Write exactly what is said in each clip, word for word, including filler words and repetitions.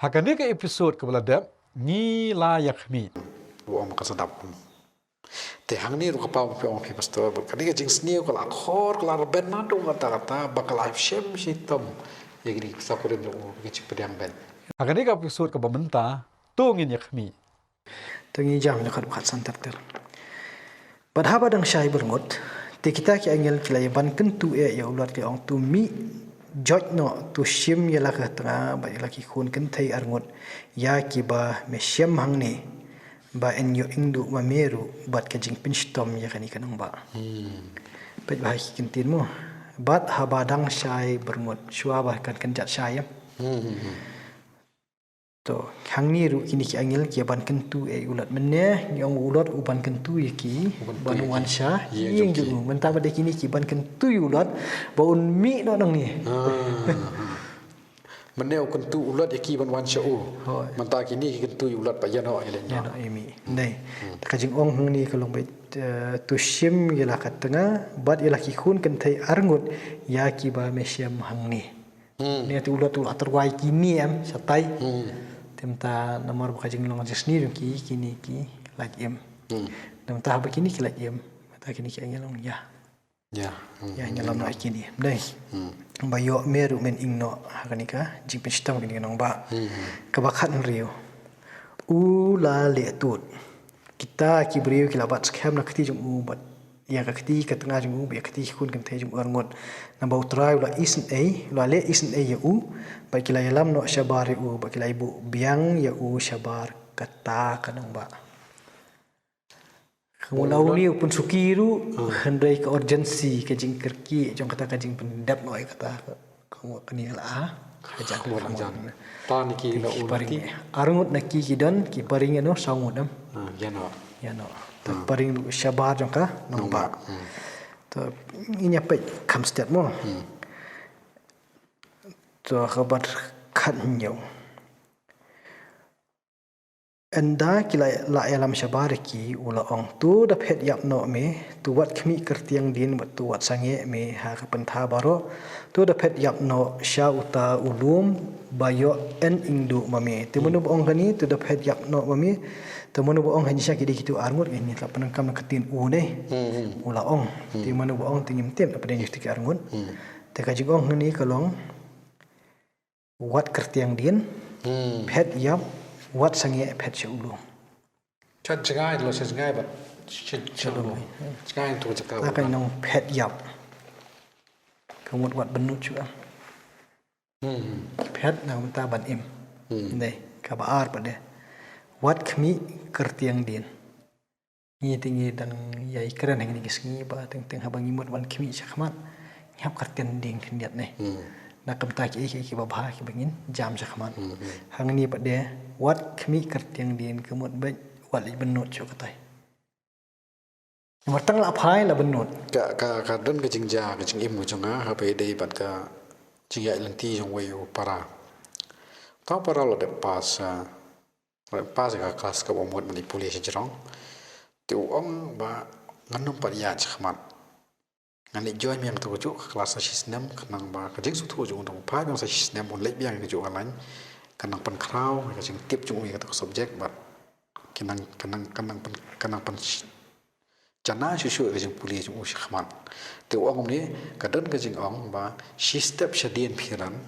Ha kane ka episode kaba la dep, ngi la ïa khmih. U ong ka sa dap. Te hangne ruh ka paw phi ong phi pastor, ba kane ka jingsniew ka la khor, ka la rben na dong kata kata, ba ka la shem shitom. Ïa kine ki sa kurim jong u, ki chipdiang ben. Ha kane ka episode kaba mynta, to ngin ïa khmih. To ngin jam ïa ka dkhot san ter ter. Bad haba dang shai byrngut, te kita ki angel ki la ïa ban kyntu eh ïa u Lot ki ong, to mih joit noh, to shim ïa la ka tnga bad ïa la ki khun kynthei arngut ïa kiba me shem hangne, ba yn ïoh ïngduh ma me ruh bad ka jingpynshitom ïa kane ka nongbah. Hmm. Peit ba ha ki kyntien mo. Bad haba dang shai byrngut, shuwa ba kan kynjat shai em. Hmm, hmm, hmm. To, hangne ruh kine ki angel ki ïa ban kyntu eh ïa u Lot, mynne ngi ong u Lot u ban kyntu ïa ki, u ban kyntu ban ïa ki, wan sha ïing jong u. Mynta pat de kine ki ban kyntu ïa u Lot ba un mih noh nangne. Ah, ah. Mynne u kyntu u Lot ïa ki ban wan sha u. Hooid. Mynta kine ki kyntu ïa u Lot ba ïa noh ïa leh noh. Ïa noh ïa mih. Dei. Hmm. Te ka jingong hangne ka long ba, eh, to shim ïa la ka tnga bad ïa la ki khun kynthei arngut ïa kiba me shem hangne. Hmm. Ne te u Lot u la tyrwa ïa kine em shatai. Hmm. Te mynta namar ba ka jinglong jingsniew jong ki, kine ki lait im. Hmm. Te mynta haba kine ki lait im, mynta kine ki angel ong ïa. Ïa. Hmm. Ïa, ngi ïalam noh ïa kine. Dei. Hmm. Ba ïoh me ruh men ïng noh ha kane ka jingpynshitom kane ka nongbah. Hmm. Kaba khathynriew. U la leh tud. Kita ki briew ki la bat skhem na kti jong u bad ïa ka kti ka tnga jong u, bad ïa ka kti ki khun kynthei jong u arngut. Naba U Trai u la isynei, u la leh isynei ïa u, bad ki la ïalam noh shabar ïa u, bad ki la ïa buh biang ïa u shabar kata ka nongbah. Ka mut la une u pynsuki ruh, hmm, hynrei ka urgency, ka jingkyrkieh jong kata ka jingpyndep noh ïa kata ka, ka mut kane la, ah, ka jong, ka mut la jan. Ta ne ki, ki, na ki u paring, na ki, arngut na ki ki don, ki paring ïa no, saw ngut em. Ah, ïa no. Ïa no. Ta, hmm, paring shabar jong ka nongbah. Nongbah. Hmm. Ta ngin ïa peit kham stet mo. Hmm. Ta kaba khathynñiew. Ynda ki la, la ïalam shabar ïa ki, u la ong, to da phet ïap noh me, to wat khmih kyrtiang dien, bad to wat sangeh me ha ka pyntha baroh, to da phet ïap noh sha uta u lum ba ïoh yn ïngduh ma me. Te mano ba ong kane, to da phet ïap noh ma me, te mano ba ong kane sha ki dei kito arngut, kine la pyndonkam na ka ktien u ne. Hmm, hmm. U la ong. Hmm. Te mano ba ong te ngim tip, na pdeng kito ki arngut. Hmm. Te ka jingong kane ka long, wat kyrtiang dien, hmm, phet ïap, wat sangeh phet sha u lum. Sha jngai, lo sha jngai bad sha, sha u lum. Jngai to jaka. Ta ka nong phet ïap. Ka mut wat bynnud shuh. Hmm. Phet na mynta ban im. Hmm. Dei, kaba ar pat de. Wat khmih kyrtiang dien. Ngi te ngi dang ïai kren ha kine ki sngi ba teng teng haba ngi mut ban khmih shakhmat, ngi hap kyrtiang dien khyndiat ne. Hmm. Na ka bynta kiei kiei kiba bha kiba ngin jam shakhmat. Hmm, hmm. Hangne pat de wat khmih kyrtiang dien, ka mut beit wat leit bynnud shuh katai. Namar tang la phai la bynnud. Ka, ka, ka don ka jingjia, ka jingim ka jong nga, haba ïadei bad ka jingïaid lynti jong uwei u para. Uta u para u la dep pass, ah, Pass ïa ka klas kaba mut ban leit pule sha jrong. Te u ong ba ngan ym pat ïaid shakhmat. Ngan leit join biang kato kajuh ka klas sa shisnem, khnang ba ka jingsngewthuh jong u, ngan phai biang sa shisnem, un leit biang ïa kajuh ka lain, kan nang pynkhraw ïa ka jingtip jong u ïa kato ka subject, bad kan nang, kan nang, kan nang pyn, kan nang pyn, janai shuh shuh ïa ka jingpule jong u shakhmat. Te u ong kumne, ka don ka jingong ba shistep shadien phi ran,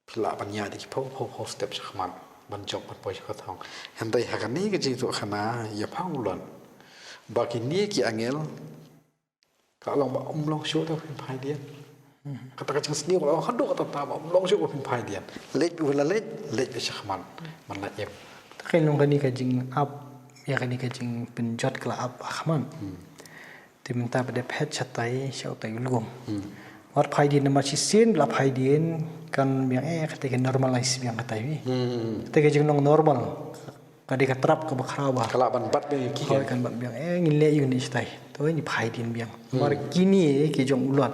phi lah ban ïaid da ki phew phew phew step shakhmat ban jop ban poi sha ka thong. Hynrei ha kane ka jingïathuhkhana ïa pha u Lot ba kine ki angel ka long ba ym long shuh te phin phai dien. Kata ka jingsniew ka long haduh katta ba ym long shuh ba phin phai dien. Leit u la leit, leit shakhmat ban la im. Te ka long kane ka jingap, ïa kane ka jingpynjot ka la ap ha khmat. Hmm. Te mynta pat de phet shatai sha utai u lum. Hmm. Wat phai dien namar shisien la phai dien kan biang eh, kata ka normalize biang katai wi. Hmm. Kata ka jinglong normal. Ka dei ka trap kaba khraw ba. Ka lah ban bat biang ïa ki. Hooid, kan bat biang. Eh, ngin leh ïa une shatai. To ngi phai dien biang. Hmm. Namar kine ki jong u Lot.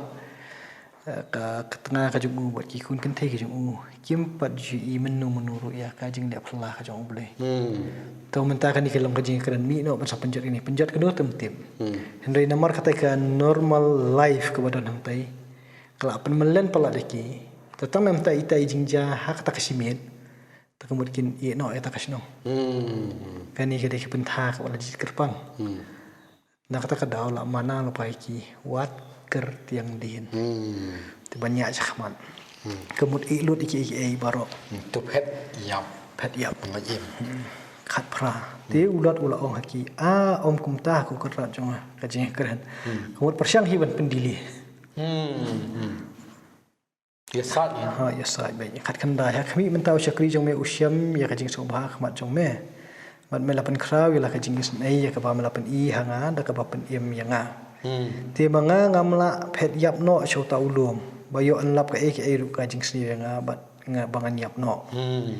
Eh, ka, ka tnga ka jong u bad ki khun kynthei ki jong u kim pat ju i mynno mynno ruh ïa ka jingleh phylla ka jong U Blei. Hmm. To mynta kane ka long ka jingkren mih noh ban sa pynjot kane, pynjot kano te ym tip. Hmm. Hynrei namar kata ka normal life kaba don hangtai ka la pynmyllen palat ïa ki. Te tang namar ita i jingjia ha kata ka shimet. Te ka mut kin ïeh noh ïa kata ka shnong. Hmm. Kane ka dei ka bynta kaba la jied kyrpang. Hmm. Na kata ka daw la mana lypa ïa ki wat kyrtiang dien. Hmm. Te ban ïaid shakhmat. Hmm. Ka mut ïeh lut ïa kiei kiei baroh. Hmm. To phet ïap. Phet ïap. Ban lait im. Hmm. Khatphra. Hmm. Te u Lot u la ong ha ki, ah, ym kumta ko kynrad jong nga, ka jingkren. Hmm. Ka mut pyrshang hi ban pyndili. Hmm. Hmm. Ïasaid, ïa. Ha, ïasaid beit. Khatkhyndai, ha khmih mynta u shakri jong me u shem ïa ka jingsngewbha ha khmat jong me. Bad me la pynkhraw ïa la ka jingisynei ïa kaba me la pyni ha nga da kaba pynim ïa nga. Hmm. Te ma nga ngam lah phet ïap noh sha uta u lum ba ïoh yn lap kaei kaei ruh ka jingsniew ïa nga bad nga ba ngan ïap noh. Hmm.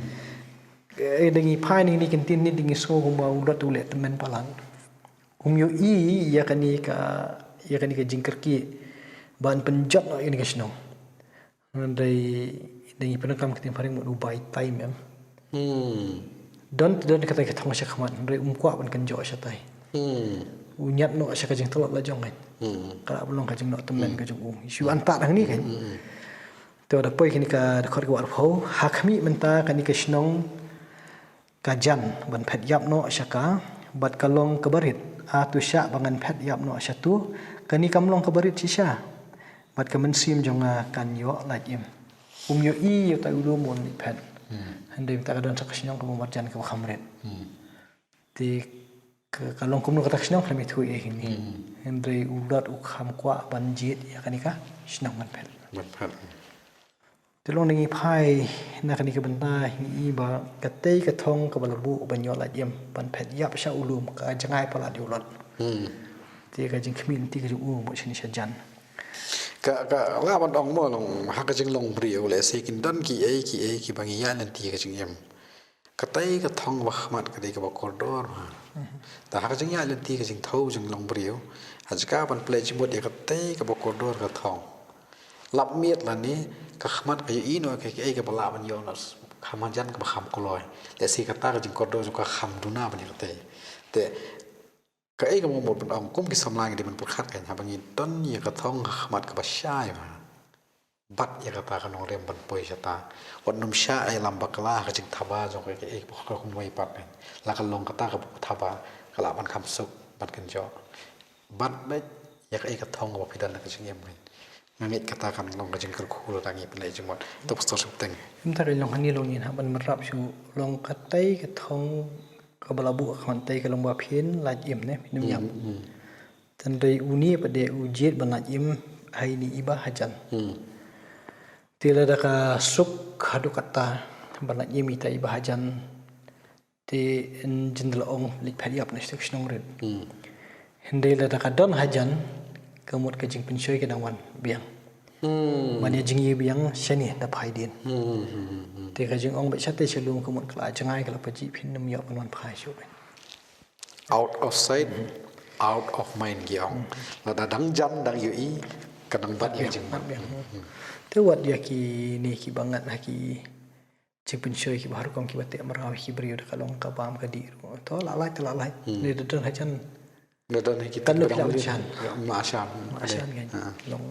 Eh, da ngi phai na kine ki kyntien ne da ngi sngew kumba u Lot u leh tymmen palat. Um ïohi ïa kane ka, ïa kane ka jingkyrkieh ban pynjot noh ïa kane ka shnong. Hynrei da ngi pyndonkam ka ktien phareng mut u bai time em. Hmm. Don te don kata ka thong sha khmat, hynrei um kwah ban kynjoh shatai. Hmm. U ñiad noh sha ka jingtlot la jong ngi. Hmm. Ka la ba long ka jingnoh tymmen ka jong u. Shu anta dang ni kan. Hmm, hmm, hmm. Te da poi kane ka dkhot kaba arphew, ha khmih mynta kane ka shnong ka jan ban phet ïap noh sha ka, bad ka long kaba rit. A to shah ba ngan phet ïap noh sha tu, kane kam long kaba rit shisha. Bad ka mynsiem jong nga kan ïoh lait im. Um ïohi ïa uta u lum un leit phet. Hmm. Hynrei mynta ka don sa ka shnong kaba marjan kaba kham rit. Hmm. Te ka, ka long kumno kata ka shnong khlem ïathuh ïa ngi. Hmm. Hynrei u Lot u kham kwah ban jied ïa kane ka shnong ban phet. Ban phet. Te long da ngi phai na kane ka bynta ngi i ba katei ka thong kaba la buh ban ïoh lait im ban phet ïap sha u lum ka jngai palat ïa u Lot. Hmm. Te ka jingkhmih lynti ka jong u mut shane shajan. Ka, ka la ban ong mo long ha ka jinglong briew lehse kin don kiei kiei kiba ngi ïaid lynti ka jingim. Katei ka thong ba khmat ka dei kaba kordor ma. Mhm. Te ha ka jingïaid lynti ka jingthew jinglong briew, ha jaka ban pynleit jingmut ïa katei kaba kordor ka thong, lap miet lane ka khmat ka ïohi noh ïa kaei kaei kaba lah ban ïoh noh kham hajan kaba kham kloi. Lehse kata ka jingkordor jong ka kham duna ban ïa katei. Te kaei kaba mut ban ong kum ki samla ngi dei ban pyrkhat kan haba ngi don ïa ka thong ka khmat kaba shai ma. Bat ïa kata ka nongrim ban poi shata. Wat nym shah ïalam bakla ha ka jingthaba jong ka, ka, ka, ka kumwei pat kan. La ka long kata ka buk thaba ka lah ban kham suk ban kynjoh. Bat beit ïa ka, ïa ka thong kaba phi don ha ka jingim kan. Nga ngeit kata kan long ka jingkyrkhu lada ngi pynleit jingmut. To Pastor Shopteng. Ym ta ka long hani long ngi hap ban bynrap shuh long katei ka thong kaba la buh ha khmat tei ka long ba phin lait im ne, phin ym ïap. Hmm, hmm. Tangba une pat de u jied ban lait im ha ine i ba hajan. Hmm. Te lada ka suk haduh katta ban lait im ita i ba hajan. Te yn jin da la ong leit phet ïap na shnong rit. Hmm. Hynrei lada ka don hajan ka mut ka jingpynshoi ka dang wan biang. Hmm. Ban ïa jingïabiang shane da phai dien. Hmm, hmm, hmm, hmm. Te ka jingong beit shatei sha lum ka mut ka la jngai ka la pajih phin ym ïoh ban wan phai shuh. Out of sight, out of mind ki ong. Lada dang jan dang ïohi ka dang bat ïa jingmut. Te wat ïa kine kiba ngat ha ki jingpynshoi kiba har rukom kiba teh mraw ki briew da ka long ka bam ka dih ruh. To la lait, to la lait. Hmm. Ne da don hajan. Ne don ha ki kan luk la jan. Ma shan. Ma shan kan. Ha. Long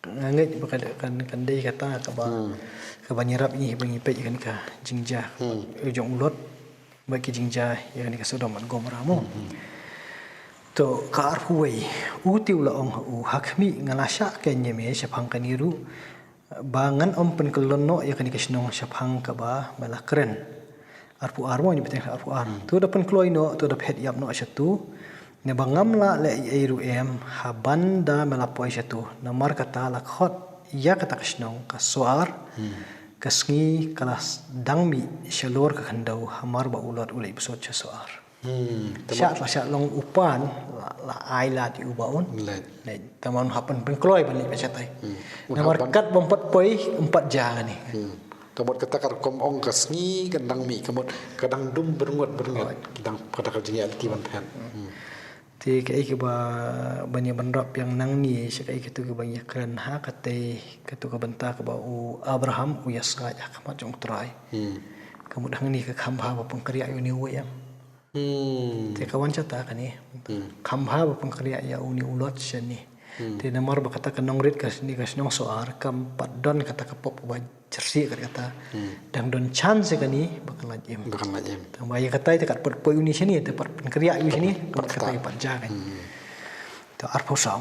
nga ngeit ba ka kan, kan dei kata kaba, hmm, kaba ngi rap ngi ba ngi peit kan ka jingjia. Hmm. Jong u Lot. Ba ki jingjia ïa kane ka Sodom bad Gomorrah mo. Hmm, hmm. To ka arphew wei, u te u la ong ha u, ha khmih nga la shah kren ïa me shaphang kane ruh ba ngan ym pynkyllon noh ïa kane ka shnong shaphang kaba me la kren. Arphew ar mo, ngi bteng arphew ar. Hmm. To da pynkloi noh, to da phet ïap noh shatu. Naba ngam lah leh ei ei ruh em, haba nda me la poi shatu. Namar kata la khot ïa kata ka shnong ka Soar. Hmm. Ka sngi ka la s-, dang mih shalor ka khyndew hamar ba u Lot u leit bsut sha Soar. Hmm. Shah, la shah long u pan, la, la ai lad ïa u ba un leit. Leit. Te ma un hap ban pynkloi ban leit ba shatai. Hmm. Namar kat bym pat poi, ym pat jia kane. Hmm. Te mut kata ka rukom ong ka sngi ka dang mih, ka mut ka dang dum byrngot byrngot. Oi. Dang kata ka jingïaid lynti ban phet. Hmm. Hmm. Te kaei kaba, ba ngi bynrap biang nangne sha kaei katu kaba ngi kren ha katei, katu ka bynta kaba u Abraham u ïasaid ha khmat jong u Trai. Hmm. Ka mut hangne ka kham bha ba pynkhreh ïa une uwei em. Hmm. Te ka wan shata kane. Hmm. Kham bha ba pynkhreh ïa une u Lot shane. Te namar ba kata ka nongrit kane ka shnong Sohar kam pat don kata ka pop ba jersey kat kata. Dang don chance kane ba kan lait im. Ba kan lait im. Tang ba ïa kata te kat pat poi uni shane te pat pynkriah uni shane. Pat kata ïa pat ja kan. Te arphew saw.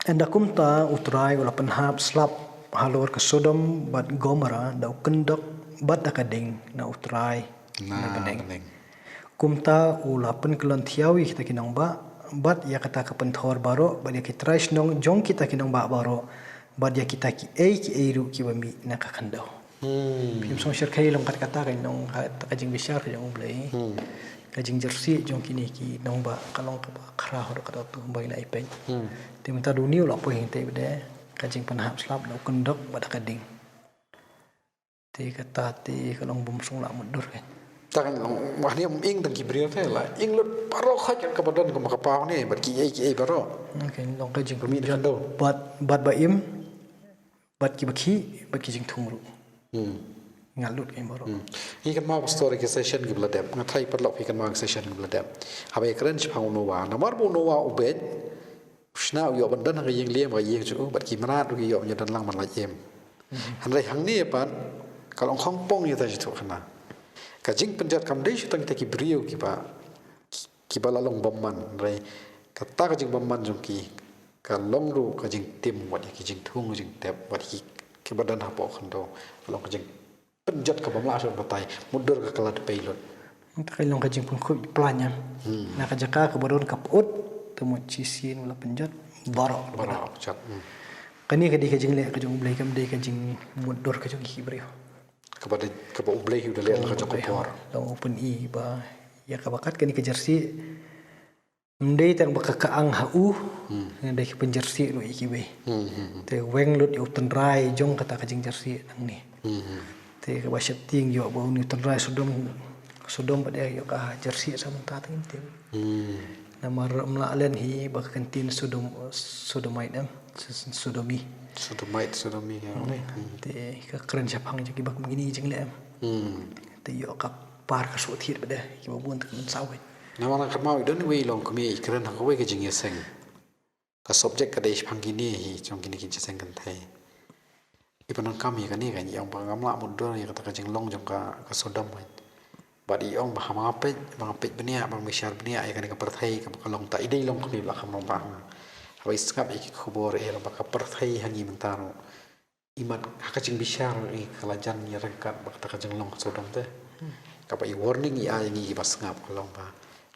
Ynda kumta U Trai u la pynhap slap halor ka Sodom bad Gomorrah da u kyndok bad da ka ding na U Trai na bneng. Kumta u la pynkyllon thiaw ïa kita ki nongbah bad ïa kata ka pynthor baroh bad ïa ki trai shnong jong kita ki nongbah baroh bad ïa kita kiei kiei ruh kiba mih na ka khyndew. Phim sngewsih, ka long kat kata ka long ka, ka jingbishar ka jong U Blei. Ka jingjersey jong kine ki nongbah ka long kaba khraw haduh katta tu ba ngi la ïa peit. Te mynta duni u la poi hangtei bad ka jingpynhap slap da u kyndok bad da ka ding. Te kata te ka long bym shym la mutdur kan. Ta kan long, ma hangne ym ing tang ki briew te, la ing lut baroh khoit kaba don kum ka paw ne bad kiei kiei baroh. Ka long ka jingpynjot bad, bad ba im bad kiba khih bad ki jingthung ruh. Nga lut ka im baroh. Ngi kynmaw ka story ka session kiba la dep. Nga tharai paralok phi kynmaw ka session kiba la dep. Haba ïakren shaphang u Noah. Namar ba u Noah u beit, u shna, u ïoh ban don ha ka ïing lieng bad ka ïing jong u bad ki mrad ruh ki ïoh ban ïadon lang ban lait im. Hynrei hangne pat ka long khongpong ïa kata jingthoh khana. Ka jingpynjot kam dei shuh tang kita ki briew kiba, kiba la long bymman, hynrei kata ka jingbymman jong ki ka long ruh ka jingtim wat ïa ki jingthung jingtep wat ïa ki, kiba don hapoh khyndew. Ka long ka jingpynjot kaba ym lah shuh ban batai, mutdur ka, ka la dpei lut. Te ka long ka jingpynkhuid plan ïa na ka jaka kaba don ka pyut, te mut shisien u la pynjot baroh. Baroh jot. Kane ka dei ka jingleh ka jong U Blei, kam dei ka jingmutdur ka jong ki briew. Kaba dei, kaba U Blei hi u da leh ka jong ka por. Long u pyni ba ïa kaba kat kane ka jersey ym dei tang ba ka, ka ang ha u, nga dei ka pynjersey ruh ïa kiwei. Te weng lut ïa u tynrai jong kata ka jingjersey nangne. Te kaba sheptieng ïoh ba une u tynrai Sodom, Sodom pat ïoh ka jersey sa mynta tang te. Namar ym lah len hi ba ka ktien Sodom, Sodomite em, Sodomi. Sodomite, Sodomi. Te ka kren shaphang jong kiba kum kine jingleh em. Te ïoh ka par ka shu thied bad kiba bun te ka mynsaw. Namar nga kynmaw i don iwei i longkmie i kren ha kawei ka jingïaseng. Ka subject ka dei shaphang kine hi, jong kine ki jingïaseng kynthei. I pyndonkam ïa kane ka, i ong ba ngam lah mutdur ïa kata ka jinglong jong ka, ka Sodom. Bad i ong ba haba nga peit, ba nga peit bniah, ba nga bishar bniah ïa kane ka pyrthei kaba ka long, ta i dei i longkmie ba la kham long ba nga. Haba i sngap ïa ki khubor i ong ba ka pyrthei ha ngi mynta ruh. Imat ha ka jingbishar i ka la jan ïa ryngkat bad kata ka jinglong Sodom te. Kaba i warning i ai ïa ngi kiba sngap ka long ba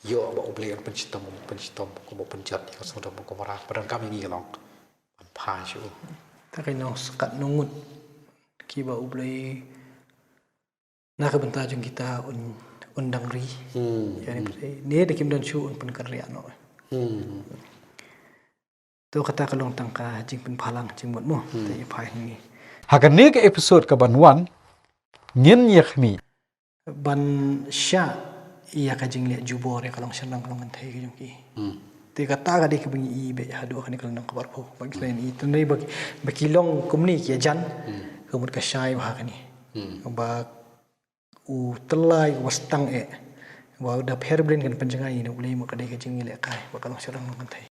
ïoh ba U Blei un pynshitom, pynshitom kumba u pynjot ïa ka Sodom bad Gomorrah, ba donkam ïa ngi ka long ban phai sha u. Ta ka long skat nongut kiba U Blei na ka bynta jong kita un, un dang ri. Ïa ne pyrthei ne da kim don shuh un pynkynriah noh. To kata ka long tang ka jingpynpaw lang jingmut mo. Te ïa phai hangne. Ha kane ka episode ka ban wan ngin ïa khmih ban shah ïa ka jingleh jubor ïa ka long shynrang ka long kynthei ka jong ki. Te kata ka dei kaba ngi i beit haduh kane ka lynnong kaba arphew. Ba ki, i tynrai ba ki, ba ki long kumne ki ïajan. Ka mut ka shai ba ha kane. Ba u tyllai uba stang eh, ba da pher blin kan pynjngai na U Blei, ma ka dei ka jingleh kai ba ka long shynrang long kynthei.